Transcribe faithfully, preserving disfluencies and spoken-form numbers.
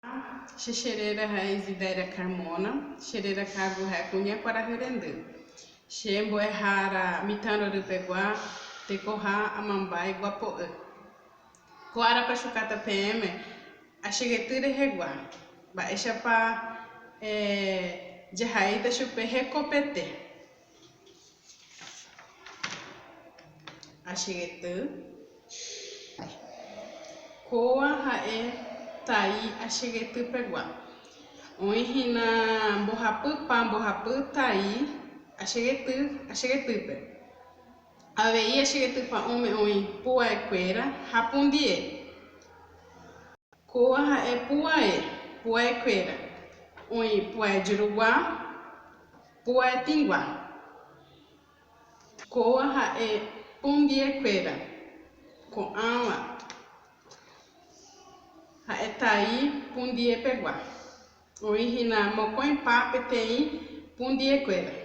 Che cherera ha'e Isideira Carmona, cherera kagu ha'e kuña kuarahyrendu. Che mbo'ehara Mitanrorü pegua, te ko hã amambai Guapo'ü. Ko ara pa chukata P M, achegety rehegua. Baixa pa, eh, yaha ita chupe Hekopete. Achegety. Koa ha'e tai achegety pegua? Oĩ hina mbohapy pa mbohapy tai achegety, achegetype. Avei achegety pa ome oĩ pua e kuera hã pundie. Koa ha'e pua e, pua e kuera? Oĩ pua e yurugua, pua e tingua. Koa ha'e pundie kuera? Ko'ãva. Ha'e tai pundie pegua. Oĩ hina mokõi pa peteĩ pundie kuera.